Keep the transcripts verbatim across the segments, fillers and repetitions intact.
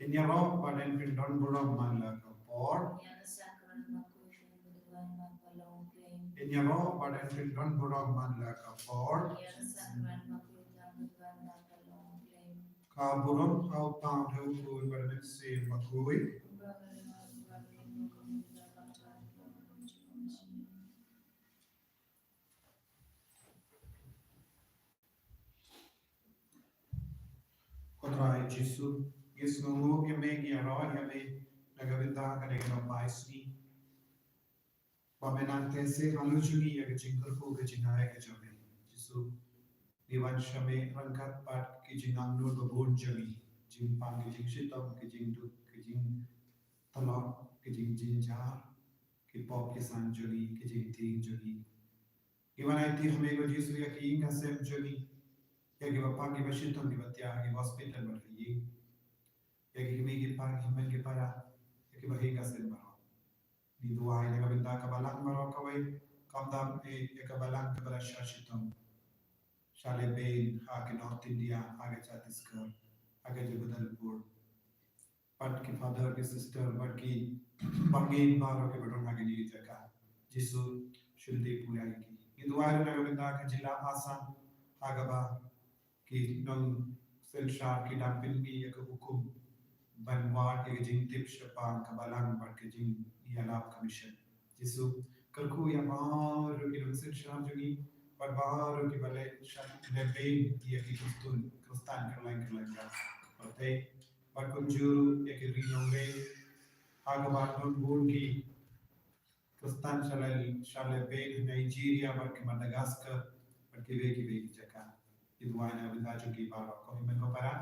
Ïaroh bad yn pyndon burom man la ka por. Ïaroh bad yn pyndon burom man la ka por. Ka burom ha u Kpa, ha u Khun bad ha u Mynsiem Bakhuid. Ko Trai Jisu, ngi sngewnguh ïa me, ngi ïaroh ïa me na ka bynta kane ka daw Paisngi. Ba me nang teh seh halor jong ngi ïa ka jingkyrkhu ka jingai ka jong me. Jisu, ngi wan sha me ryngkat bad ki jingangnud babun jong ngi, jingpang, ki jingshitom, ki jingduk, ki jingtlot, ki jingjynjar, ki pop ki san jong ngi, ki jingtieng jong ngi. Ngi wan aiti ha me ko Jisu ïa ki ïing ki sem jong ngi, ïa kiba pang, kiba shitom, kiba thiah, kiba hospital bad ha ïing, ïa ki kmie ki kpa, ki hynmen ki para, ïa kiba ha ïing ki sem baroh. Ngi duwai na ka bynta ka balang baroh kawei, khamtam eh ïa ka balang kaba la shah shitom sha lehbeiñ ha ka North India, ha ka Chhattisgarh, ha ka Jagdalpur, bad ki father, ki sister, bad ki bangeit baroh kiba don ha kine ki jaka. Jisu, shim tip pura ïa ki. Ngi duwai ruh na ka bynta ka jylla Assam, ha kaba ki nongsynshar ki dang pynmih ïa ka hukum ban wad ïa ka jingtip shaphang ka balang bad ka jingïalap ka mission. Jisu, kyrkhu ïa baroh ki nongsynshar jong ngi bad baroh kiba leh sha lehbeiñ ïa ki Khristan, Khristan kylleng kylleng ka pyrthei, bad kumjuh ruh ïa ki ri nongrep, ha kaba don bun ki Khristan sha leh, sha lehbeiñ ha Nigeria bad ki Madagascar bad kiwei kiwei ki jaka. Ngi duwai na ka bynta jong ki baroh ko hynmen ko para.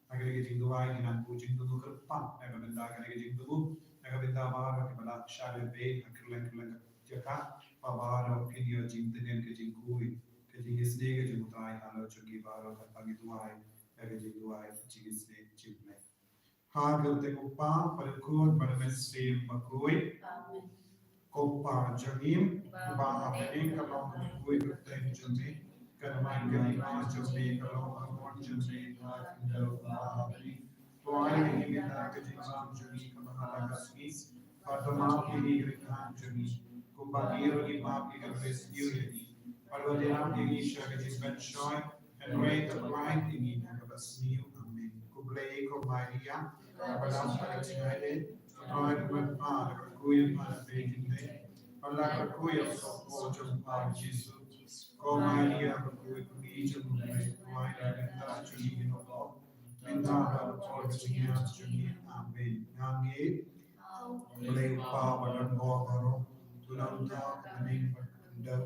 Ha kane ka jingduwai ngi nang buh jingthmu kyrpang na ka bynta kane ka jingthmu, na ka bynta baroh kiba la shah lehbeiñ ha kylleng kylleng ka jaka, ba baroh kin ïoh jingtngen ka jingkhuid, ka jingisynei ka jong U Trai halor jong ki baroh, kata ngi duwai na ka jingduwai jingisynei jong U Blei. Ha ka kyrteng U Kpa bad U Khun bad U Mynsiem Bakhuid. Amen. Ko Kpa jong ngi uba ha bneng, ka long kyrteng jong me, ka don ka ri jong me, ka long ka mon jong me ha ka khyndew uba ha bneng. To ai ïa ngi mynta ka jingshisha jong ngi kaba ha la ka sngi, bad to map ïa ngi ki kyrdan jong ngi, kumba ngi ruh ngi map ïa ki ba la sniew ïa ngi, bad wat ïalam ïa ngi sha ka jingpynshoi, hynrei to pynlait ïa ngi na kaba sniew. Amen. Khublei ko Maria, kaba lam bad ka jingaiei, U Trai u don bad pha, kyrkhu ïa pha na pdeng ki kynthei, bad la kyrkhu ïa u soh jong pha u Jisu. Ko Maria, kyrkhu ïa ngi ki kmie jong U Blei, to ai ïa ngi na ka bynta jong ngi kiba pop, mynta bad ha ka por ka jingïap jong ngi. Amen. Nga ngeit ha U Blei U Kpa uba don bor baroh, uba don uta u bneng bad u khyndew,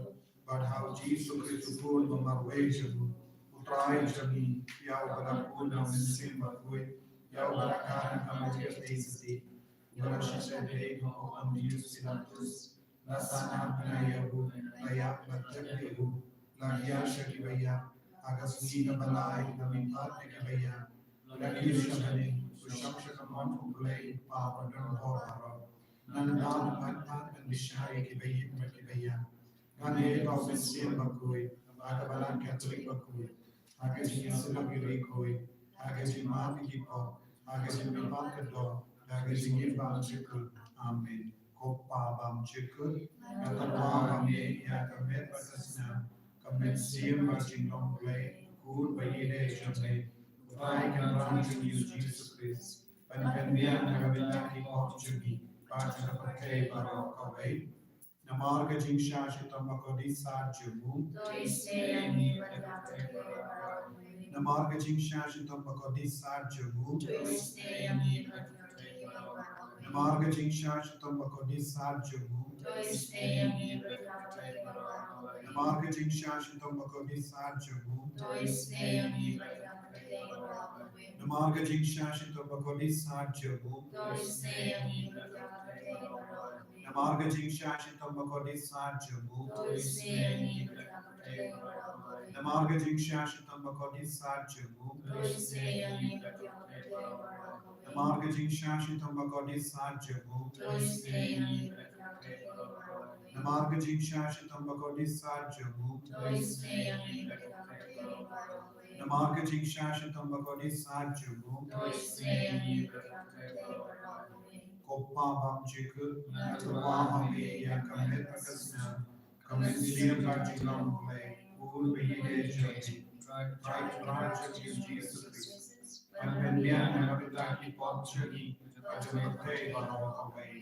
bad ha u Jisu Khrist u Khun ba marwei jong u, U Trai jong ngi, ïa uba la bun da U Mynsiem Bakhuid, ïa uba la kha na ka Maria Theisotti, uba la shah lehbeiñ ha u Pontius Pilatus, la sahnarphna ïa u, la ïap, la tep ïa u, la hiar sha kiba ïap, ha ka sngi kaba lai la mihpat na kiba ïap, la kiew sha bneng, u shong sha ka mon U Blei U Kpa uba don bor baroh. Nangta un wan pat ban bishar ïa kiba ïeit bad kiba ïap. Nga ngeit ha U Mynsiem Bakhuid, ha ka balang Katholik bakhuid, ha ka jingïasyllok ïa ki riewkhuid, ha ka jingmap ïa ki pop, ha ka jingmihpat ka doh, ha ka jingim bymjukut. Amen. Ko Kpa bymjukut, nga tyrwa ban ngeit ïa ka met bad ka snam, ka mynsiem bad jinglong Blei, U Khun ba ïeidei jong me, U Trai Kynrad jong ngi U Jisu Khrist, ban pynbiang na ka bynta ki pop jong ngi bad jong ka pyrthei baroh kawei. Namar ka jingshah shitom bakordit sat jong u. To isynei ïa ngi bad ïa ka pyrthei baroh kawei. Namar ka jingshah shitom bakordit sat jong u. To isynei ïa ngi bad ïa ka pyrthei baroh kawei. Namar ka jingshah shitom bakordit sat jong u. To isynei ïa ngi bad ïa ka pyrthei baroh kawei. Namar ka jingshah shitom bakordit sat jong u. To isynei ïa ngi bad ïa ka pyrthei baroh kawei. Namar ka jingshah shitom bakordit sat jong u. To isynei ïa ngi bad ïa ka pyrthei baroh kawei. Namar ka jingshah shitom bakordit sat jong u. To isynei ïa ngi bad ïa ka pyrthei baroh kawei. Namar ka jingshah shitom bakordit sat jong u. To isynei ïa ngi bad ïa ka pyrthei baroh kawei. Namar ka jingshah shitom bakordit sat jong u. To isynei ïa ngi bad ïa ka pyrthei baroh kawei. Namar ka jingshah shitom bakordit sat jong u. To isynei ïa ngi bad ïa ka pyrthei baroh kawei. Namar ka jingshah shitom bakordit sat jong u. To isynei ïa ngi bad Ko Pa bymjukut, nga tyrwa ha me ïa ka met bad ka snam, ka mynsiem bad jinglong U Blei, bad ïa ka jong U Trai Kynrad jong ngi U Jisu Khrist, ban pynbiang na ka bynta ki pop jong ngi bad jong ka pyrthei baroh kawei.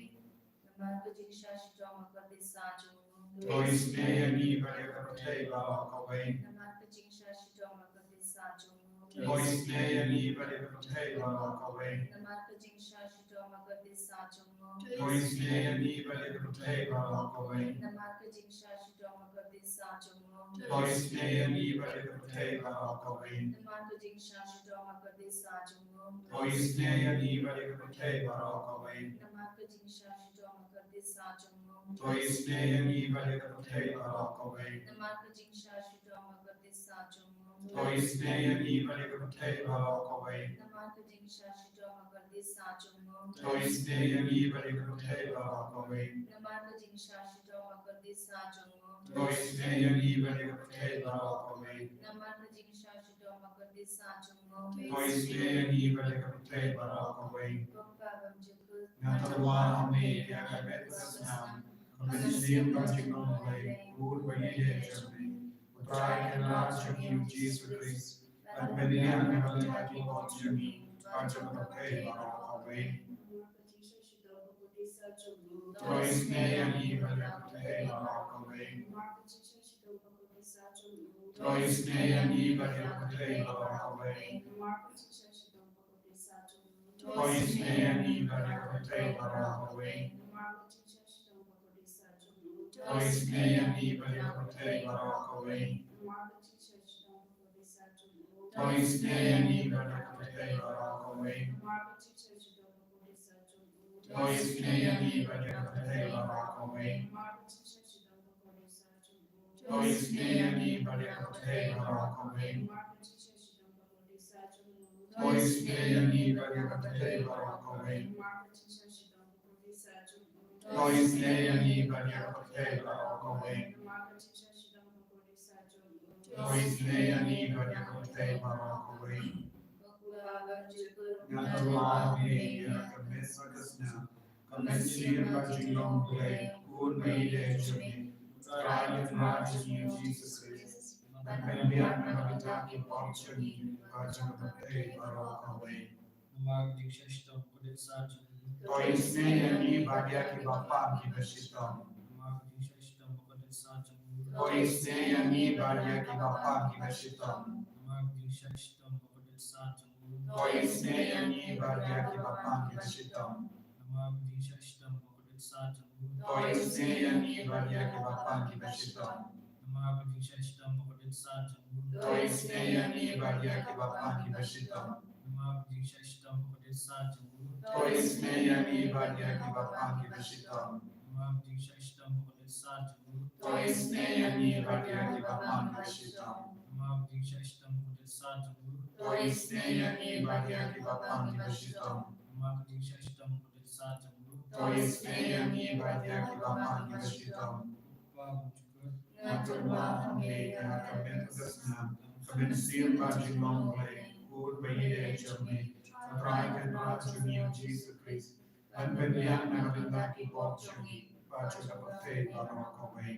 Namar ka jingshah shitom bad ka kordit sah jong U. To isynei ïa ngi bad ïa ka pyrthei baroh kawei. Namar ka jingshah shitom bad ka kordit sah jong U. To isynei ïa ngi bad ïa ka pyrthei baroh kawei. Namar ka jingshah shitom bad ka kordit sah jong U. To isynei ïa ngi bad ïa ka pyrthei baroh kawei. Namar ka jingshah shitom bad ka kordit sah jong U. To isynei ïa ngi bad ïa ka pyrthei baroh kawei. Namar ka jingshah shitom bad ka kordit sah jong U. To isynei ïa ngi bad ïa ka pyrthei baroh kawei. Namar ka jingshah shitom bad ka kordit sah jong U. To isynei ïa ngi bad ïa ka pyrthei baroh kawei. Namar ka jingshah shitom bad ka kordit sah jong U. To isynei ïa ngi bad ïa ka pyrthei baroh kawei. Namar ka jingshah shitom bad ka kordit sah jong U. To isynei ïa ngi bad ïa ka pyrthei baroh kawei. Namar ka jingshah shitom bad ka kordit sah jong U. To isynei ïa ngi bad ïa ka pyrthei baroh kawei. Namar ka jingshah shitom bad ka kordit sah jong U. To isynei ïa ngi bad ïa ka pyrthei baroh kawei. Ko Pa bymjukut, nga tyrwa ha me ïa ka met bad ka snam, ka mynsiem bad jinglong U Blei, bad ïa ka jong U. U Trai Kynrad jong ngi U Jisu Khrist, ban pynbiang na ka bynta ki pop jong ngi bad jong ka pyrthei baroh kawei. To isynei ïa ngi bad ïa ka pyrthei baroh kawei. To isynei ïa ngi bad ïa ka pyrthei baroh kawei. To isynei ïa ngi bad ïa ka pyrthei baroh kawei. To isynei ïa ngi bad ïa ka pyrthei baroh kawei. To isynei ïa ngi bad ïa ka pyrthei baroh kawei. To isynei ïa ngi bad ïa ka pyrthei baroh kawei. To isynei ïa ngi bad ïa ka pyrthei baroh kawei. To isynei ïa ngi bad ïa ka pyrthei baroh kawei. To isynei ïa ngi bad ïa ka pyrthei baroh kawei. To isynei ïa ngi bad ïa ka pyrthei baroh kawei. Nga tyrwa ha me ïa ka met bad ka snam, ka mynsiem bad jinglong U Blei, bad ïa ka jong U. U Trai Kynrad jong ngi U Jisu Khrist, ban pynbiang na ka bynta ki pop jong ngi bad jong ka pyrthei baroh kawei. Namar ka jingshah shitom bad ka kordit sah jong U. To isynei ïa ngi bad ïa kiba pang kiba shitom. Namar ka jingshah shitom bad ka kordit sah jong U. To isynei ïa ngi bad ïa kiba pang kiba shitom. Namar ka jingshah shitom bad ka kordit sah jong U. To isynei ïa ngi bad ïa kiba pang kiba shitom. Namar ka jingshah shitom bad ka kordit sah jong U. To isynei ïa ngi bad ïa kiba pang kiba shitom. Namar ka jingshah shitom bad ka kordit sah jong U. To isynei ïa ngi bad ïa kiba pang kiba shitom. Namar ka jingshah shitom bad ka kordit sah jong U. To isynei ïa ngi bad ïa kiba pang kiba shitom. Namar ka jingshah shitom bad ka kordit sah jong U. To isynei ïa ngi bad ïa kiba pang kiba shitom. Namar ka jingshah shitom bad ka kordit sah jong U. To isynei ïa ngi bad ïa kiba pang kiba shitom. Namar ka jingshah shitom bad ka kordit sah jong U. To isynei ïa ngi bad ïa kiba pang kiba shitom. Ko Pa bymjukut, nga tyrwa ha me ïa ka met bad ka snam, ka mynsiem bad jinglong U Blei, bad ïa ka jong U. U Trai Kynrad jong ngi U Jisu Khrist, ban pynbiang na ka bynta ki pop jong ngi bad jong ka pyrthei baroh kawei.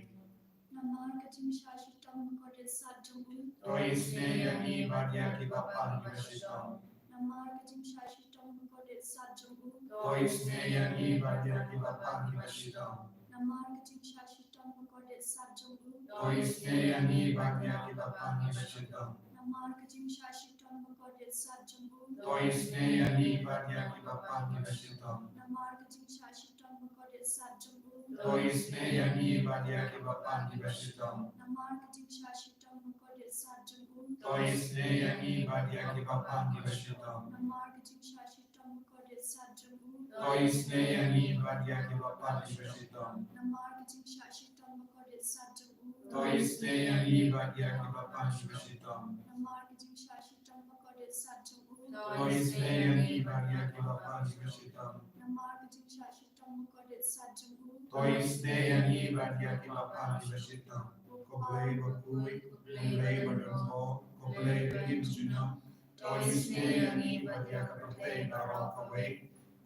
Namar ka jingshah shitom bad ka kordit sah jong U. To isynei ïa ngi bad ïa kiba pang kiba shitom. Namar ka jingshah shitom bad ka kordit sah jong U. To isynei ïa ngi bad ïa kiba pang kiba shitom. Namar ka jingshah shitom bad ka kordit sah jong U. To isynei ïa ngi bad ïa kiba pang kiba shitom. Namar ka jingshah shitom bad ka kordit sah jong U. To isynei ïa ngi bad ïa kiba pang kiba shitom. Namar ka jingshah shitom bad ka kordit sah jong U. To isynei ïa ngi bad ïa kiba pang kiba shitom. Namar ka jingshah shitom bad ka kordit sah jong U. To isynei ïa ngi bad ïa kiba pang kiba shitom. Namar ka jingshah shitom bad ka kordit sah jong U. To isynei ïa ngi bad ïa kiba pang kiba shitom. Namar ka jingshah shitom bad ka kordit sah jong U. To isynei ïa ngi bad ïa kiba pang kiba shitom. Namar ka jingshah shitom bad ka kordit sah jong U. To isynei ïa ngi bad ïa kiba pang kiba shitom. Namar ka jingshah shitom bad ka kordit sah jong U. To isynei ïa ngi bad ïa kiba pang kiba shitom. Ko Blei bakhuid, ko Blei badonbor, ko Blei ba im junom, To isynei ïa ngi bad ïa ka pyrthei baroh kawei.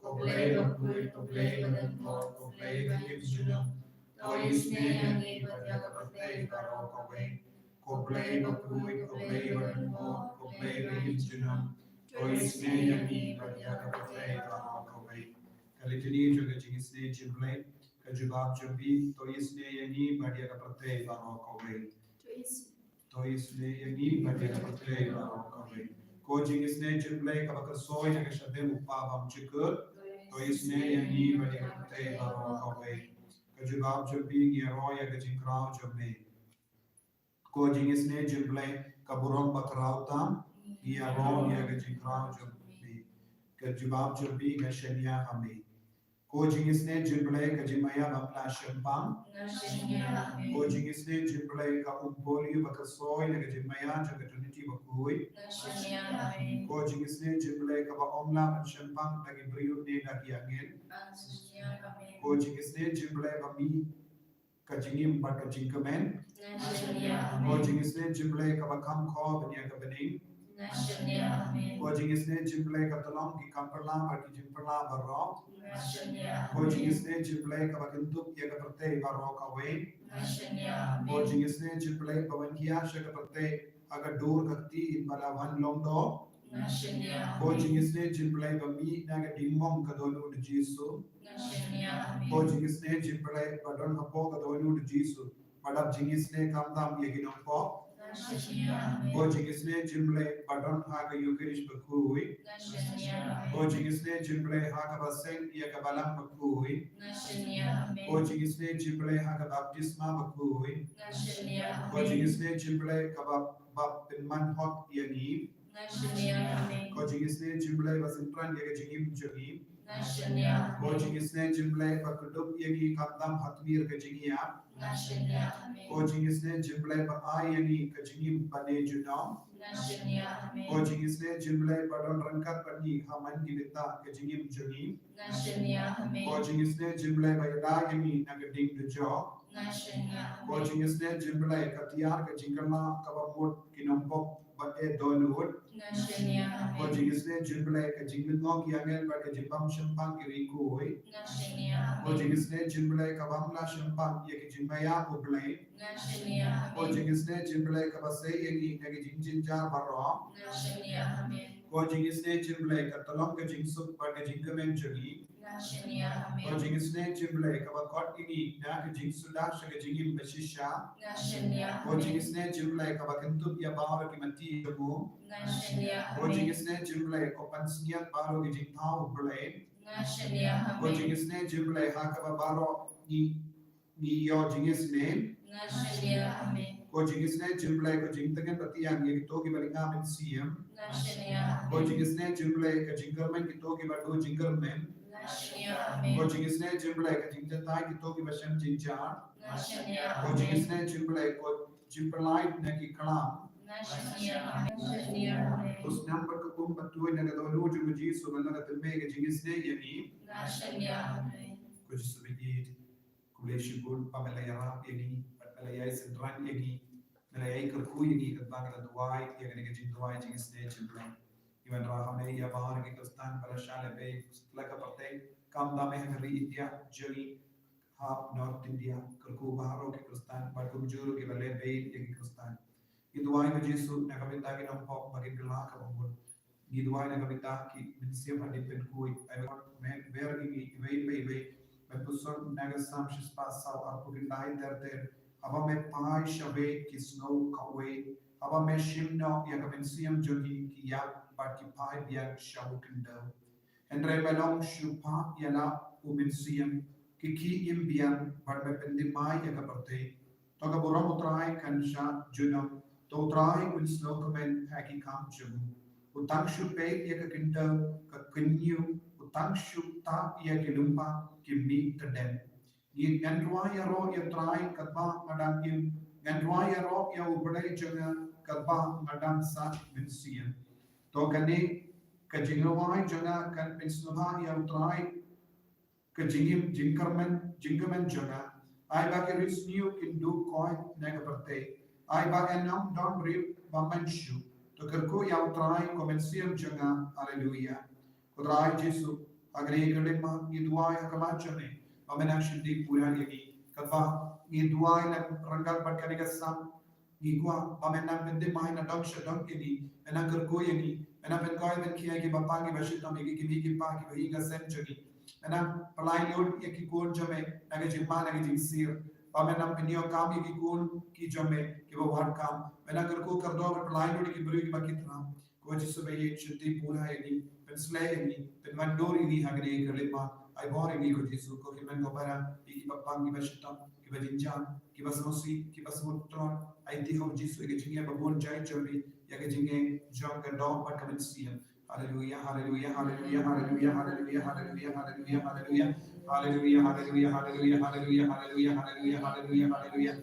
Ko Blei bakhuid, ko Blei badonbor, ko Blei baïeit junom. To isynei ïa ngi bad ïa ka pyrthei baroh kawei. Ko Blei bakhuid, ko Blei badonbor, ko Blei baïeit junom. To isynei ïa ngi bad ïa ka pyrthei baroh kawei. Ka litany jong ka jingisynei jong U Blei, ka jubab jong phi, to isynei ïa ngi bad ïa ka pyrthei baroh kawei. To isynei ïa ngi bad ïa ka pyrthei baroh kawei. Ko jingisynei jong U Blei kaba kyrshoi na ka shadem u Kpa bymjukut, to isynei ïa ngi bad ïa ka pyrthei baroh kawei. Ka jubab jong phi, ngi ïaroh ïa ka jingkhraw jong me. Ko jingisynei jong U Blei ka burom bakhraw tam, ngi ïaroh ïa ka jingkhraw jong me. Ka jubab jong phi, nga shaniah ha me. Ko jingisynei jong U Blei ka jingmaïa bym lah shemphang. Nga shaniah ha me. Ko jingisynei jong U Blei ka um polio ba kyrshoi na ka jingmaïa jong ka Trinity bakhuid. Nga shaniah ha me. Ko jingisynei jong U Blei kaba ym lah ban shemphang da ki briew ne da ki angel. Nga shaniah ha me. Ko jingisynei jong U Blei ba mih ka jingim bad ka jingkmen. Nga shaniah ha me. Ko jingisynei jong U Blei kaba kham khor ban ïa ka bneng. Nga shaniah ha me. Ko jingisynei jong U Blei ka tyllong ki kam phylla bad ki jingphylla baroh. Nga shaniah ha me. Ko jingisynei jong U Blei kaba kyntup ïa ka pyrthei baroh kawei. Nga shaniah ha me. Ko jingisynei jong U Blei ba wan khia sha ka pyrthei ha ka dur ka kti ba la wan long doh. Nga shaniah ha me. Ko jingisynei jong U Blei ba mih na ka diengmong ka dohnud U Jisu. Nga shaniah ha me. Ko jingisynei jong U Blei ba don hapoh ka dohnud U Jisu, ba dap jingisynei khamtam ïa ki nongpop. Nga shaniah ha me. Ko jingisynei jong U Blei ba don ha ka Eucharist bakhuid. Nga shaniah ha me. Ko jingisynei jong U Blei ha kaba seng ïa ka Balang bakhuid. Nga shaniah ha me. Ko jingisynei jong U Blei ha ka baptisma bakhuid. Nga shaniah ha me. Ko jingisynei jong U Blei kaba, ba pynman hok ïa ngi. Nga shaniah ha me. Ko jingisynei jong U Blei ba syntran ïa ka jingim jong ngi. Nga shaniah ha me. Ko jingisynei jong U Blei ba kdup ïa ngi khamtam ha tmier ka jingïap. Nga shaniah ha me. Ko jingisynei jong U Blei ba ai ïa ngi ka jingim bad ne junom. Nga shaniah ha me. Ko jingisynei jong U Blei ba don ryngkat bad ngi ha man ki bynta ka jingim jong ngi. Nga shaniah ha me. Ko jingisynei jong U Blei ba ïada ïa ngi na ka ding dujok. Nga shaniah ha me. Ko jingisynei jong U Blei ka tiar ka jingkylla kaba mut ki nongpop ba eh dohnud. Nga shaniah ha me. Ko jingisynei jong U Blei ka jinglyngngoh ki angel bad ka jingbym shemphang ki riewkhuid. Nga shaniah ha me. Ko jingisynei jong U Blei ka bym lah shemphang ïa ka jingmaïa U Blei. Nga shaniah ha me. Ko jingisynei jong U Blei kaba sei ïa ngi na ka jingjynjar baroh. Nga shaniah ha me. Ko jingisynei jong U Blei ka tyllong ka jingsuk bad ka jingkmen jong ngi. Nga shaniah ha me. Ko jingisynei jong U Blei kaba khot ïa ngi na ka jingsuda sha ka jingim bashisha. Nga shaniah ha me. Ko jingisynei jong U Blei kaba kyntup ïa baroh ki matti jong u. Nga shaniah ha me. Ko jingisynei jong U Blei ko pansngiat baroh ki jingthaw U Blei. Nga shaniah ha me. Ko jingisynei jong U Blei ha kaba baroh ngi ngi ïoh jingisynei. Nga shaniah ha me. Ko jingisynei jong U Blei ko jingtngen bad tiang ïa kito kiba lynga mynsiem. Nga shaniah ha me. Ko jingisynei jong U Blei ka jingkyrmen kito kiba duh jingkyrmen. Nga shaniah ha me. Ko jingisynei jong U Blei ka jingjatai kito kiba shem jynjar. Nga shaniah ha me. Ko jingisynei jong U Blei ko jingpynlait na ki klam. Nga shaniah ha me. Nga shaniah ha me. Ko snam bad ka kum bad tuid na ka dohnud jong u Jisu, ban long ka tynrai ka jingisynei ïa ngi. Nga shaniah ha me. Ko Jisu baieit, khublei shibun ba me la ïarap ïa ngi bad me la ïai synran ïa ngi, me la ïai kyrkhu ïa ngi. Katba ngi la duwai ïa kane ka jingduwai jingisynei jong U Blei, ngi wanrah ha me ïa baroh ki Khristan ba la shah lehbeiñ la ka pyrthei, khamtam ha ka ri India jong ngi, ha North India, kyrkhu baroh ki Khristan bad kumjuh ruh kiba lehbeiñ ïa ki Khristan. Ngi duwai ko Jisu na ka bynta ki nongpop ba kin kylla kaba mut. Ngi duwai na ka bynta ki mynsiem hadien khuid. Ai ba me ber ïa ngi iwei pa iwei ban puson na ka Salm shispah saw arphew khyndai ter ter. Haba me phai shawei ki sngew kawei. Haba me shim noh ïa ka mynsiem jong ngi ki ïap bad ki phai biang sha u khyndew. Hynrei me long shu phah ïa la u mynsiem, ki khih im biang bad me pynthymmai ïa ka pyrthei. To ka burom U Trai kan shah junom, to U Trai un sngewkmen ha ki kam jong u. U tang shu peit ïa ka khyndew ka khynñiuh, u tang shu tap ïa ki lyngba ki mih tdem. Ngi, ngan duwai ïaroh ïa U Trai katba nga dang im, ngan duwai ïaroh ïa U Blei jong nga katba nga dang sah mynsiem. To kane ka jingduwai jong nga kan pynsngewbha ïa U Trai, ka jingim jingkyrmen, jingkmen jong nga. Ai ba ki riewsniew kin duh koit na ka pyrthei. Ai ba yn ym don briew ba mynshuh. To kyrkhu ïa U Trai ko mynsiem jong nga. Haleluia. Ko Trai Jisu, ha kane ka lima ngi duwai ha khmat jong me ba men nang shim dih pura ïa ngi. Katba ngi duwai na ryngkat bad kane ka sam, ngi kwah ba men nang pynthymmai na dong sha dong ïa ngi, men nang kyrkhu ïa ngi, men nang pynkoit pynkhia ïa ki bapang ki bashitom, ïa ki kmie ki kpa, ki bahaïing ka sem jong ngi. Men nang pynlait lut ïa ki khun jong me na ka jingma na ka jingsir. Ba men nang pynïoh kam ïa ki khun ki jong me kiba wad kam. Men nang kyrkhu kyrdoh bad pynlait lut ïa ki briew kiba ki tram. Ko Jisu ba ïeit, shim dih pura ïa ngi, pynsleh ïa ngi, pynwandur ïa ngi ha kane ka lima. Ai bor ïa ngi ko Jisu, ko Hynmen ko Para, ïa ki bapang ki bashitom, ki bajynjar, ki basngewsih, ki basngewthrot. Aiti ko Jisu ïa ka jingeh ba bun jait jong phi, ïa ka jingeh jong ka doh bad ka mynsiem. Haleluia, haleluia, haleluia, haleluia, haleluia, haleluia, haleluia, haleluia. Haleluia, haleluia, haleluia, haleluia, haleluia, haleluia, haleluia, haleluia.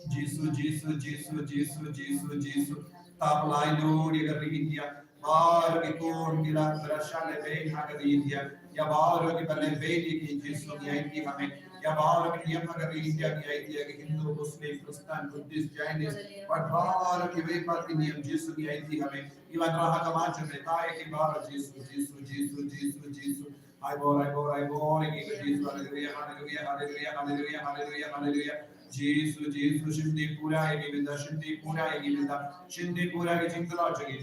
Jisu, Jisu, Jisu, Jisu, Jisu, Jisu. Tap lai lut ïa ka ri India. Baroh ki khun ki la, ki la shah lehbeiñ ha ka ri India. Ïa baroh kiba lehbeiñ ïa ki Jisu ngi aiti ha me. Ïa baroh ki niam ha ka ri India ngi aiti, ïa ki Hindu, Muslim, Khristan, Buddhist, Jainis. Bad baroh kiwei pat ki niam Jisu ngi aiti ha me. Iban rah ha ka ma jong me, ta ïa ki baroh Jisu, Jisu, Jisu, Jisu, Jisu. Ai bor, ai bor, ai bor ïa ngi ko Jisu. Haleluia, haleluia, haleluia, haleluia, haleluia, haleluia. Jisu, Jisu, shim dih pura ïa ngi mynta, shim dih pura ïa ngi mynta, shim dih pura ïa ngi jingtlot jong ngi.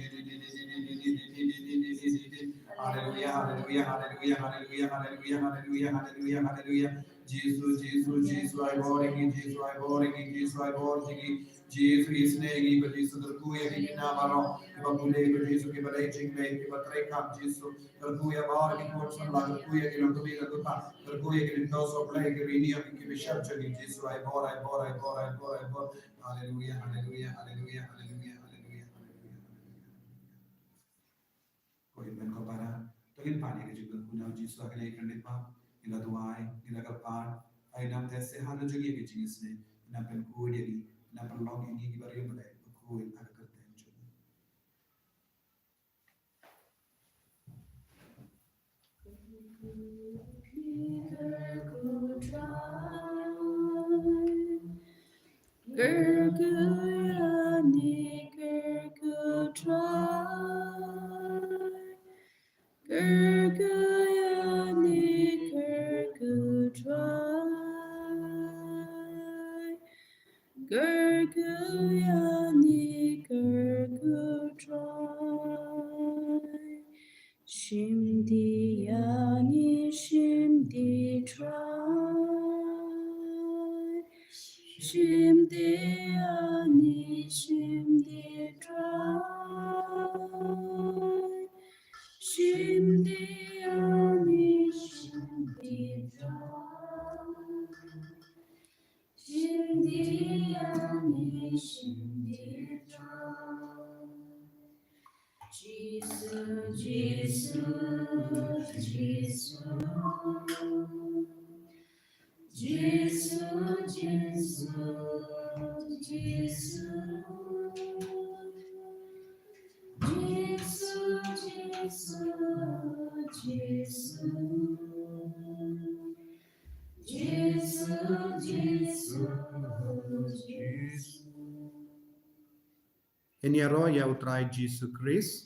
Haleluia, haleluia, haleluia, haleluia, haleluia, haleluia, haleluia, haleluia. Jisu, Jisu, Jisu, ai bor ïa ngi, Jisu, ai bor ïa ngi, Jisu, ai bor ïa ngi. Jisu, isynei ïa ngi ko Jisu, kyrkhu ïa ki khynnah baroh kiba pule ko Jisu, kiba leit jingleit, kiba trei kam Jisu. Kyrkhu ïa baroh ki khun samla, kyrkhu ïa ki longkmie longkpa, kyrkhu ïa ki lyngdoh sohblei, ki riewniam, ki bishar jong ngi Jisu, ai bor, ai bor, ai bor, ai bor, ai bor. Haleluia, haleluia, haleluia, haleluia, haleluia, haleluia, haleluia. Ko Hynmen ko Para, to ngin pan ïa ka jingkyrkhu na u Jisu ha kane ka miet ba ngi la duwai, ngi la kyrpad. Ai nang te se ha la jong ïa ka jingisynei, nang pynkhuid ïa ngi, nang pynlong ïa ngi kiba riewblei, pynkhuid ha ka kyrteng jong u. Kyrkhu ïa ngi, kyrkhu Trai. Kyrkhu ïa ngi, kyrkhu Trai. Kyrkhu ïa ngi, kyrkhu Trai. Shim dih ïa ngi, shim dih Trai. Shim dih ïa ngi, shim dih Trai. Shim dih ïa ngi, shim dih Trai. Shim dih ïa ngi, shim dih Trai. Jisu, Jisu, Jisu. Jisu, Jisu, Jisu. Jisu, Jisu, Jisu. Jisu, Jisu, Jisu. Ngin ïaroh ïa U Trai Jisu Khrist.